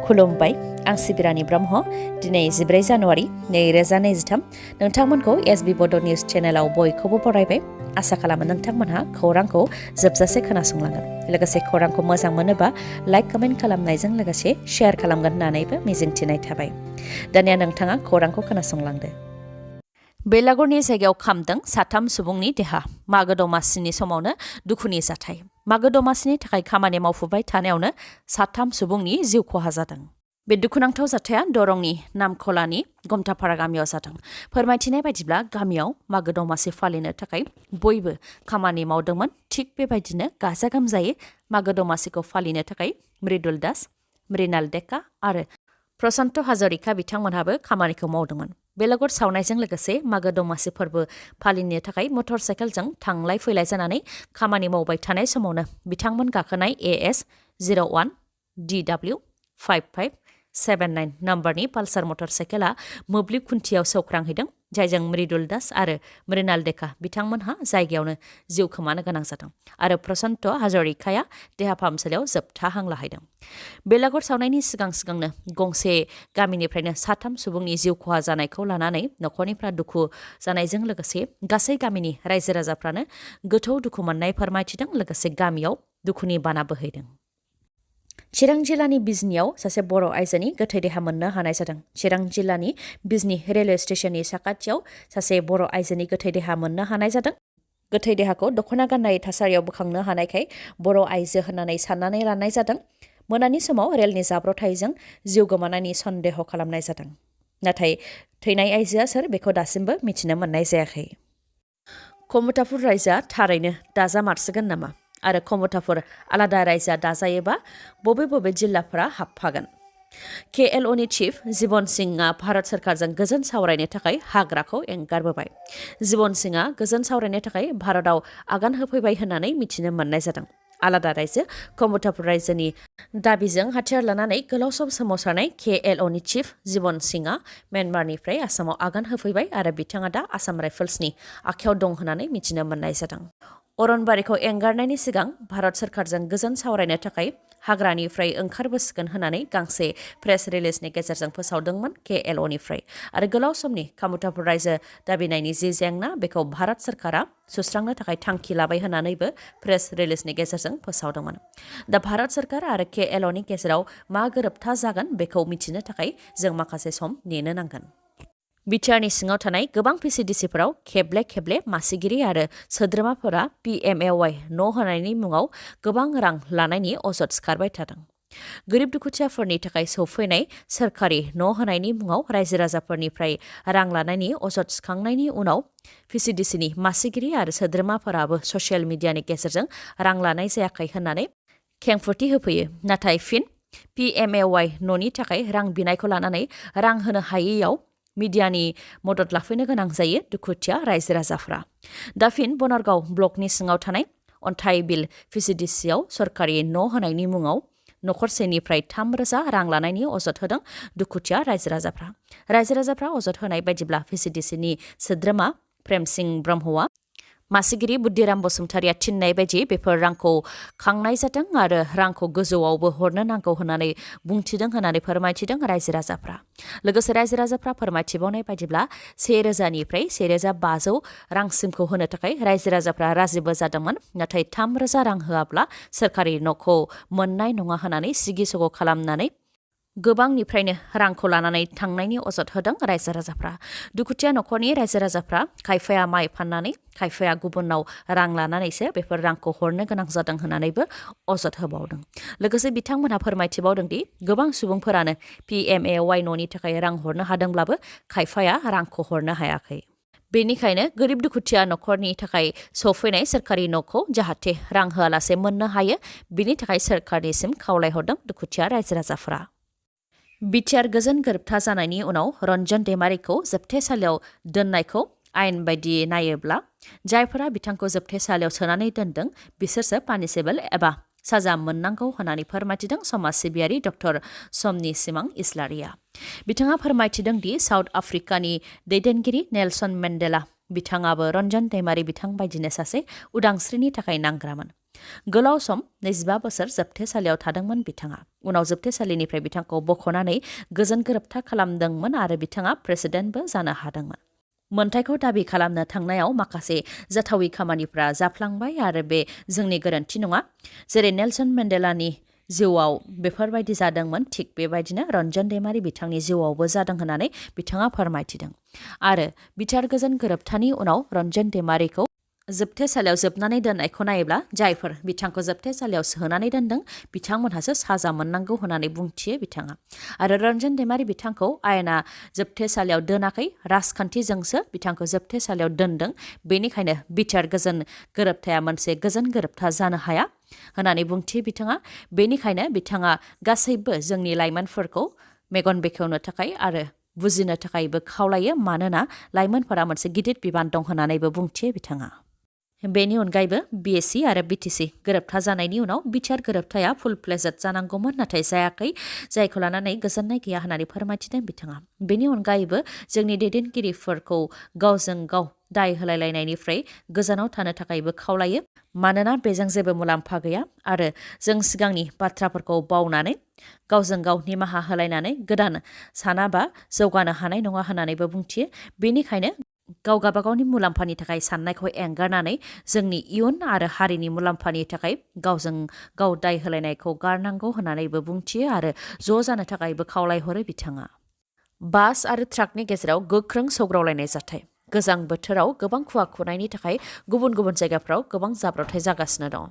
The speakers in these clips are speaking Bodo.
खुलुमबाय आं सिबिरानि ब्रह्म दिनै 14 जानुवारि 2023 नोंथांमोनखौ एसबी बड' निउज चेनेलाव बयखौबो बरायबाय आसा खालामो नोंथांमोनहा खौरांखौ जोबजासे खोनासंलांगोन लोगोसे खौरांखौ मोजां मोनोबा लाइक कमेन्ट खालामनायजों लोगोसे शेयार खालामगोन होननानैबो मिजिंथिनाय थाबाय दानिया नोंथाङा खौरांखौ खोनासंलांदो बेलागुरनि जायगायाव खामदों साथाम सुबुंनि देहा मागो दमासिनि समावनो दुखुनि जाथाय मागो दमासिनि थाखाय खामानि मावफुबाय थानायावनो साथाम सुबुंनि जिउ खहा जादों बे दुखुनांथाव जाथाया दरंनि नामखलानि गमथापारा गामियाव जादों फोरमायथिनाय बायदिब्ला गामियाव मागो दमासि फालिनो थाखाय बयबो खामानि मावदोंमोन थिग बेबायदिनो गाजा गोमजायै मागो दमासिखौ फालिनो थाखाय मृदुल दास मृणाल डेका आरो प्रशान्त हाजरिका बिथांमोनहाबो खामानिखौ मावदोंमोन बेलागुर सावनायजों लोगोसे मागो दमासि फोरबो फालिनो थाखाय मटर साइकेलजों थांलाय फैलाय जानानै खामानि मावबाय थानाय समावनो बिथांमोन गाखोनाय AS 01 DW 5579 नम्बरनि पालसार मटर साइकेला मोब्लिब खुन्थियाव सौख्रांहैदों जायजों मृदुल दास आरो मृणाल डेका बिथांमोनहा जायगायावनो जिउ खोमानो गोनां जादों आरो प्रशान्त हाजरिकाया देहा फाहामसालियाव जोबथा हां लाहैदों बेलागुर सावनायनि सिगांनो गंसे गामिनिफ्रायनो साथाम सुबुंनि जिउ खहा जानायखौ लानानै नखरनिफ्रा दुखु जानायजों लोगोसे गासै गामिनि रायजो राजाफ्रानो गोथौ दुखु मोननाय फोरमायथिदों लोगोसे गामियाव दुखुनि बाना बोहैदों चिरां जिल्लानि बिजनियाव सासे बर' आइजोनि गोथै देहा मोननो हानाय जादों चिरां जिल्लानि बिजनि रेलवे स्टेशननि साखाथियाव सासे बर' आइजोनि गोथै देहा मोननो हानाय जादों गोथै देहाखौ दख'ना गाननाय थासारियाव बोखांनो हानायखाय बर' आइजो होननानै साननानै लानाय जादों मोनानि समाव रेलनि जाब्रथायजों जिउ गोमानायनि सन्देह खालामनाय जादों नाथाय थैनाय आइजोआ सोर बेखौ दासिमबो मिथिनो मोननाय जायाखै कमतापुर रायजोआ थारैनो दाजामारसिगोन नामा आरो कमतापुर आलादा रायजोआ दाजायोबा बबे जिल्लाफोरा हाबफागोन KLO नि चिफ जीवन सिंहआ भारत सरकारजों गोजोन सावरायनो थाखाय हाग्राखौ एंगारबोबाय जीवन सिंहआ गोजोन सावरायनो थाखाय भारतआव आगान होफैबाय होननानै मिथिनो मोननाय जादों आलादा रायजो कमतापुर रायजोनि दाबिजों हाथियार लानानै गोलाव सम सोमावसारनाय KLO नि चिफ जीवन सिंहआ म्यानमारनिफ्राय आसामाव आगान होफैबाय आरो बिथाङा दा आसाम राइफल्सनि आखायाव दं होननानै मिथिनो मोननाय जादों अरनबारिखौ एंगारनायनि सिगां भारत सरकारजों गोजोन सावरायनो थाखाय हाग्रानिफ्राय ओंखारबोसिगोन होननानै गांसे प्रेस रिलिजनि गेजेरजों फोसावदोंमोन KLO निफ्राय आरो गोलाव समनि कमतापुर रायजो दाबिनायनि जि जेंना बेखौ भारत सरकारा सुस्रांनो थाखाय थांखि लाबाय होननानैबो प्रेस रिलिजनि गेजेरजों फोसावदोंमोन दा भारत सरकार आरो KLO नि गेजेराव मा गोरोबथा जागोन बेखौ मिथिनो थाखाय जों माखासे सम नेनो नांगोन बिटिआरनि सिङाव थानाय गोबां PCDCफोराव खेबले मासिगिरि आरो सोद्रोमाफोरा PMAY न' होनायनि मुङाव गोबां रां लानायनि अजद सिखारबाय थादों गोरिब दुखुथियाफोरनि थाखाय सौफैनाय सोरखारि न' होनायनि मुङाव रायजो राजाफोरनिफ्राय रां लानायनि अजद सिखांनायनि उनाव PCDCनि मासिगिरि आरो सोद्रोमाफोराबो ससियेल मिडियानि गेजेरजों रां लानाय जायाखै होननानै खेंफोरथि होफैयो नाथाय फिन PMAY न'नि थाखाय रां बिनायखौ लानानै रां होनो हायैयाव मिडियानि मदद लाफैनो गोनां जायो दुखुथिया रायजो राजाफ्रा दा फिन बनारगाव ब्लकनि सिङाव थानाय अन्थाइ बिल PCDCआव सरकारि न' होनायनि मुङाव नखरसेनिफ्राय 3,000 रां लानायनि अजद होदों दुखुथिया रायजो राजाफ्रा अजद होनाय बायदिब्ला PCDCनि सोद्रोमा प्रेम सिंह ब्रह्मआ मासिगिरि बुद्धिराम बसुमतारिया थिननाय बायदि बेफोर रांखौ खांनाय जादों आरो रांखौ गोजौआवबो हरनो नांगौ होननानै बुंथिदों होननानै फोरमायथिदों रायजो राजाफ्रा लोगोसे रायजो राजाफ्रा फोरमायथिबावनाय बायदिब्ला 1,000 निफ्राय 1,500 रांसिमखौ होनो थाखाय रायजो राजाफ्रा राजिबो जादोंमोन नाथाय 3,000 रां होआब्ला सोरखारि न'खौ मोननाय नङा होननानै सिगिसग' खालामनानै गोबांनिफ्रायनो रांखौ लानानै थांनायनि अजद होदों रायजो राजाफ्रा दुखुथिया न'खरनि रायजो राजाफ्रा खायफाया माइ फाननानै खायफाया गुबुनाव रां लानानैसो बेफोर रांखौ हरनो गोनां जादों होननानैबो अजद होबावदों लोगोसे बिथांमोनहा फोरमायथिबावदोंदि गोबां सुबुंफोरानो PMAY न'नि थाखाय रां हरनो हादोंब्लाबो खायफाया रांखौ हरनो हायाखै बेनिखायनो गोरिब दुखुथिया न'खरनि थाखाय सौफैनाय सोरखारि न'खौ जाहाथे रां होआलासे मोननो हायो बिनि थाखाय सोरखारनिसिम खावलायहरदों दुखुथिया रायजो राजाफ्रा बिटिआर गोजोन गोरोबथा जानायनि उनाव रन्जन दैमारिखौ जोबथेसालियाव दोननायखौ आयेन बायदि नायोब्ला जायफोरा बिथांखौ जोबथेसालियाव सोनानै दोनदों बिसोरसो पानिसेबल एबा साजा मोननांगौ होननानै फोरमायथिदों समाज सिबियारि डक्टर समनि सिमां इस्लारिया बिथाङा फोरमायथिदों दि साउथ आफ्रिकानि दैदेनगिरि नेल्सन मेन्डेला बिथाङाबो रन्जन दैमारि बिथां बायदिनो सासे उदांस्रिनि थाखाय नांग्रामोन गोलाव सम 25 बोसोर जोबथेसालियाव थादोंमोन बिथाङा। उनाव जोबथेसालिनिफ्राय बिथांखौ बख'नानै गोजोन गोरोबथा खालामदोंमोन आरो बिथाङा प्रेसिडेन्टबो जानो हादोंमोन। मोन्थाइखौ दाबि खालामनो थांनायाव माखासे जाथावै खामानिफ्रा जाफ्लांबाय आरो बे जोंनि गोरोन्थि नङा। जेरै नेलसन मेन्डेलानि जिउआव बेफोरबायदि जादोंमोन, थिग बेबायदिनो रन्जन दैमारि बिथांनि जिउआवबो जादों होननानै बिथाङा फोरमायथिदों। आरो बिथार गोजोन गोरोबथानि उनाव रन्जन दैमारिखौ जोबथेसालियाव जोबनानै दोननायखौ नायोब्ला जायफोर बिथांखौ जोबथेसालियाव सोनानै दोनदों बिथांमोनहासो साजा मोननांगौ होननानै बुंथियो बिथाङा। आरो रन्जन दैमारि बिथांखौ आयेना जोबथेसालियाव दोनाखै, राजखान्थिजोंसो बिथांखौ जोबथेसालियाव दोनदों। बेनिखायनो बिथार गोजोन गोरोबथाया मोनसे गोजोन गोरोबथा जानो हाया होननानै बुंथियो बिथाङा। बेनिखायनो बिथाङा गासैबो जोंनि लाइमोनफोरखौ मेगन बेखेवनो थाखाय आरो बुजिनो थाखायबो खावलायो, मानोना लाइमोनफोरा मोनसे गिदिर बिबान दं होननानैबो बुंथियो बिथाङा। बेनि अनगायैबो बिएसि आरो बिटिसि गोरोबथा जानायनि उनाव बिटिआर गोरोबथाया फुल फ्लेजेड जानांगौमोन, नाथाय जायाखै, जायखौ लानानै गोजोननाय गैया होननानै फोरमायथिदों बिथाङा। बेनि अनगायैबो जोंनि दैदेनगिरिफोरखौ गावजों गाव दाय होलायलायनायनिफ्राय गोजानाव थानो थाखायबो खावलायो, मानोना बेजों जेबो मुलाम्फा गैया आरो जों सिगांनि बाथ्राफोरखौ बावनानै गावजों गाव निमाहा होलायनानै गोदान सानाबा जौगानो हानाय नङा होननानैबो बुंथियो। बेनिखायनो गाव गाबागावनि मुलाम्फानि थाखाय साननायखौ एंगारनानै जोंनि इयुन आरो हारिनि मुलाम्फानि थाखाय गावजों गाव दाय होलायनायखौ गारनांगौ होननानैबो बुंथियो आरो ज' जानो थाखायबो खावलायहरो बिथाङा। बास आरो ट्राकनि गेजेराव गोख्रों सौग्रावलायनाय जाथाय। गोजां बोथोराव गोबां खुवा खुनायनि थाखाय गुबुन गुबुन जायगाफ्राव गोबां जाब्रबथाय जागासिनो दं।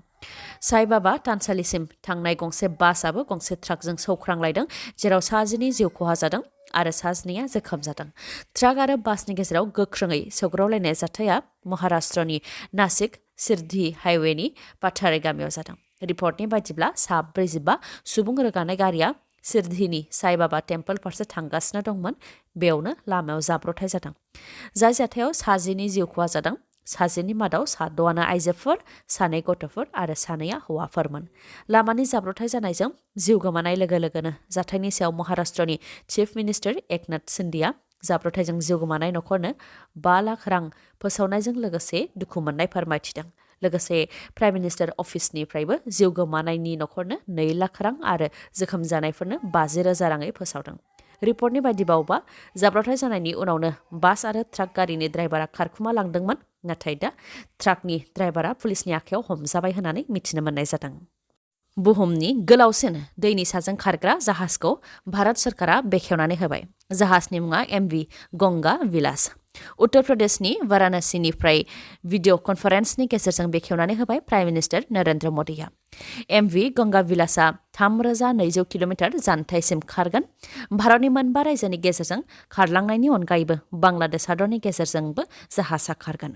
साईबाबा थानसालिसिम थांनाय गंसे बासआबो गंसे ट्राकजों सौख्रांलायदों, जेराव 7 जिउ खहा जादों आरो 7 जोखोम जादों। ट्राक आरो बासनि गेजेराव गोख्रोङै सौग्रावलायनाय जाथाया महाराष्ट्रनि नासिक सिरधी हाइवेनि पाथारे गामियाव जादों। रिपर्टनि बायदिब्ला 45 सुबुं रोगानाय गारिया सिरधीनि साईबाबा टेम्पल फारसे थांगासिनो दंमोन। बेयावनो लामायाव जाब्रबथाय जादों। जाय जाथायाव 7 जिउ खहा जादों। 7 मादाव 7 आइजोफोर, 2 गथ'फोर आरो 2 हौवाफोरमोन। लामानि जाब्रबथाय जानायजों जिउ गोमानाय लोगो लोगोनो जाथायनि सायाव महाराष्ट्रनि चिफ मिनिस्टार एकनाथ शिन्डेआ जाब्रबथायजों जिउ गोमानाय नखरनो 5 लाख रां फोसावनायजों लोगोसे दुखु मोननाय फोरमायथिदों। लोगोसे प्राइम मिनिस्टार अफिसनिफ्रायबो जिउ गोमानायनि नखरनो 2 लाख रां आरो जोखोम जानायफोरनो 50,000 राङै फोसावदों। रिपर्टनि बायदिबावबा जाब्रबथाय जानायनि उनावनो बास आरो ट्राक गारिनि ड्राइभारा खारखुमा लांदोंमोन, नाथाय दा ट्राकनि ड्राइभारा पुलिसनि आखायाव हमजाबाय होननानै मिथिनो मोननाय जादों। बुहुमनि गोलावसिन दैनि साजों खारग्रा जाहाजखौ भारत सरकारा बेखेवनानै होबाय। जाहाजनि मुङा एमवी गंगा विलास। उत्तर प्रदेशनि वाराणसीनिफ्राय भिडिअ कन्फारेन्सनि गेजेरजों बेखेवनानै होबाय प्राइम मिनिस्टार नरेन्द्र मदिआ। एमवी गंगा विलासआ 3200 किल'मिटार जानथाइसिम खारगोन। भारतनि 4 रायजोनि गेजेरजों खारलांनायनि अनगायैबो बांलादेश हादरनि गेजेरजोंबो जाहाजआ खारगोन।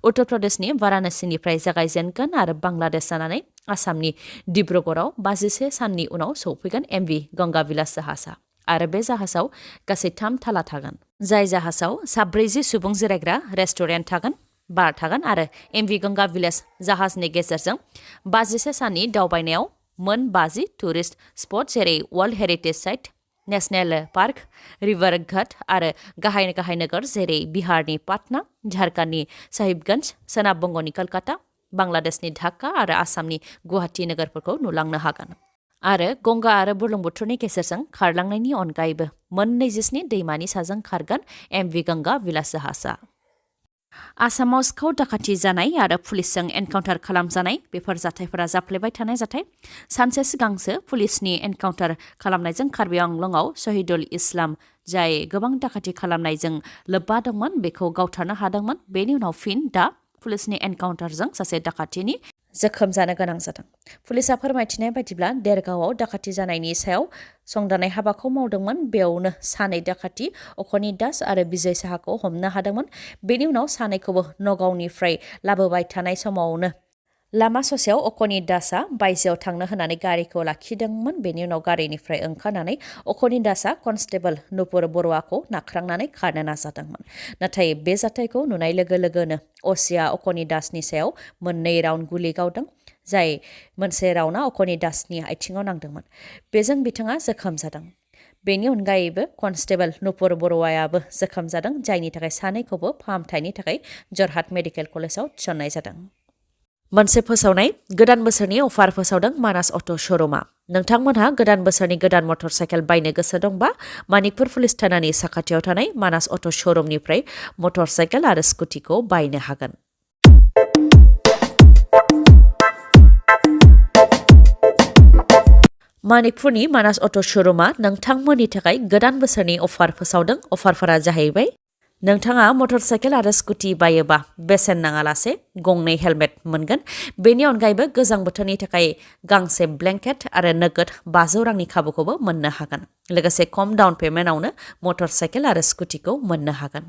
उत्तर प्रदेशनि वाराणसीनिफ्राय जागायजेनगोन आरो बांलादेश जानानै आसामनि डिब्रुगड़आव 51 साननि उनाव सौफैगोन एमवी गंगा विलास जाहाजआ। आरो बे जाहाजाव गासै 3 थाला थागोन। जाय जाहाजाव 40 सुबुं जिरायग्रा रेस्टुरेन्ट थागोन, बार थागोन आरो एमवी गंगा विलास जाहाजनि गेजेरजों 51 साननि दावबायनायाव मोन 50 टुरिस्ट स्पट जेरै world heritage site, national park, river ghat आरो गाहाय गाहाय नोगोर जेरै बिहारनि पाटना, झारखन्डनि साहिबगन्ज, सोनाब बंगनि कलकाता, बांलादेशनि ढाका आरो आसामनि गुवाहाटी नोगोरफोरखौ नुलांनो हागोन। आरो गंगा आरो बुरलुंबुथुरनि गेजेरजों खारलांनायनि अनगायैबो मोन 27 दैमानि साजों खारगोन एमवी गंगा विलास जाहाजआ। आसामाव सिखाव दाखाथि जानाय आरो पुलिसजों एनकाउन्टार खालामजानाय बेफोर जाथायफोरा जाफ्लेबाय थानाय जाथाय। सानसे सिगांसो पुलिसनि एनकाउन्टार खालामनायजों कार्बि आंलंआव शहीदुल इस्लाम, जाय गोबां दाखाथि खालामनायजों लोब्बा दंमोन, बेखौ गावथारनो हादोंमोन। बेनि उनाव फिन दा पुलिसनि एनकाउन्टारजों सासे दाखाथिनि जोखोम जानो गोनां जादों। पुलिसा फोरमायथिनाय बायदिब्ला देरगावआव दाखाथि जानायनि सायाव संदाननाय हाबाखौ मावदोंमोन। बेयावनो 2 दाखाथि अखनि दास आरो बिजय साहाखौ हमनो हादोंमोन। बेनि उनाव 2खौबो नगावनिफ्राय लाबोबाय थानाय समावनो लामा ससेयाव अखनि दासआ बायजोआव थांनो होनानै गारिखौ लाखिदोंमोन। बेनि उनाव गारिनिफ्राय ओंखारनानै अखनि दासआ कनस्टेबल नुपुर बरुवाखौ नाख्रांनानै खारनो नाजादोंमोन। नाथाय बे जाथायखौ नुनाय लोगो लोगोनो असिया अखनि दासनि सायाव 2 राउन्ड गुलि गावदों, जाय मोनसे राउन्डआ अखनि दासनि आथिङाव नांदोंमोन। बेजों बिथाङा जोखोम जादों। बेनि अनगायैबो कनस्टेबल नुपुर बरुवायाबो जोखोम जादों, जायनि थाखाय 2खौबो फाहामथायनि थाखाय जरहाट मेडिकेल कलेजाव थिसननाय जादों। मोनसे फोसावनाय गोदान बोसोरनि अफार फोसावदों मानास अट' श'रुमा नोंथांमोनहा गोदान बोसोरनि गोदान मटर साइकेल बायनो गोसो दंबा मानिकपुर पुलिस थानानि साखाथियाव थानाय मानास अट' श'रुमनिफ्राय मटर साइकेल आरो स्कुटिखौ बायनो हागोन। मानिकपुरनि मानास अट' श'रुमा नोंथांमोननि थाखाय गोदान बोसोरनि अफार फोसावदों। अफारफोरा जाहैबाय नोंथाङा मटर साइकेल आरो स्कुटि बायोबा बेसेन नाङालासे गंनै हेलमेट मोनगोन। बेनि अनगायैबो गोजां बोथोरनि थाखाय गांसे ब्लेंकेट आरो नोगोद 500 रांनि खाबुखौबो मोननो हागोन। लोगोसे खम डाउन पेमेन्टआवनो मटर साइकेल आरो स्कुटिखौ मोननो हागोन।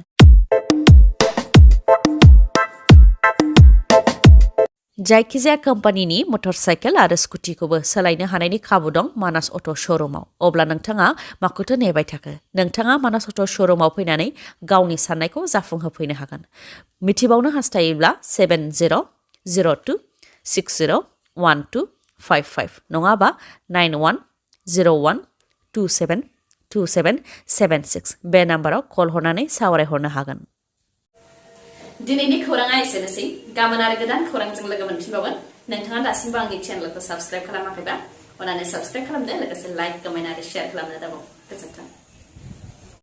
जायखिजाया कम्पानिनि मटर साइकेल आरो स्कुटिखौबो सोलायनो हानायनि खाबु दं मानास अट' श'रुमाव। अब्ला नोंथाङा माखौथो नेबाय थाखो? नोंथाङा मानास अट' श'रुमाव फैनानै गावनि साननायखौ जाफुंहोफैनो हागोन। मिथिबावनो हास्थायोब्ला 7060601255 नङाबा 9101272776 बे नाम्बाराव कल हरनानै सावरायहरनो हागोन। दिनैनि खौराङा एसेनोसै। गाबोन आरो गोदान खौरांजों लोगो मोनफिनबावगोन। नोंथाङा दासिमबो आंनि चेनेलखौ साबस्क्राइब खालामाखैबा अन्नानै साबस्क्राइब खालामदो। लोगोसे लाइक, कमेन्ट आरो शेयार खालामनो दाबाव। गोजोन्थों।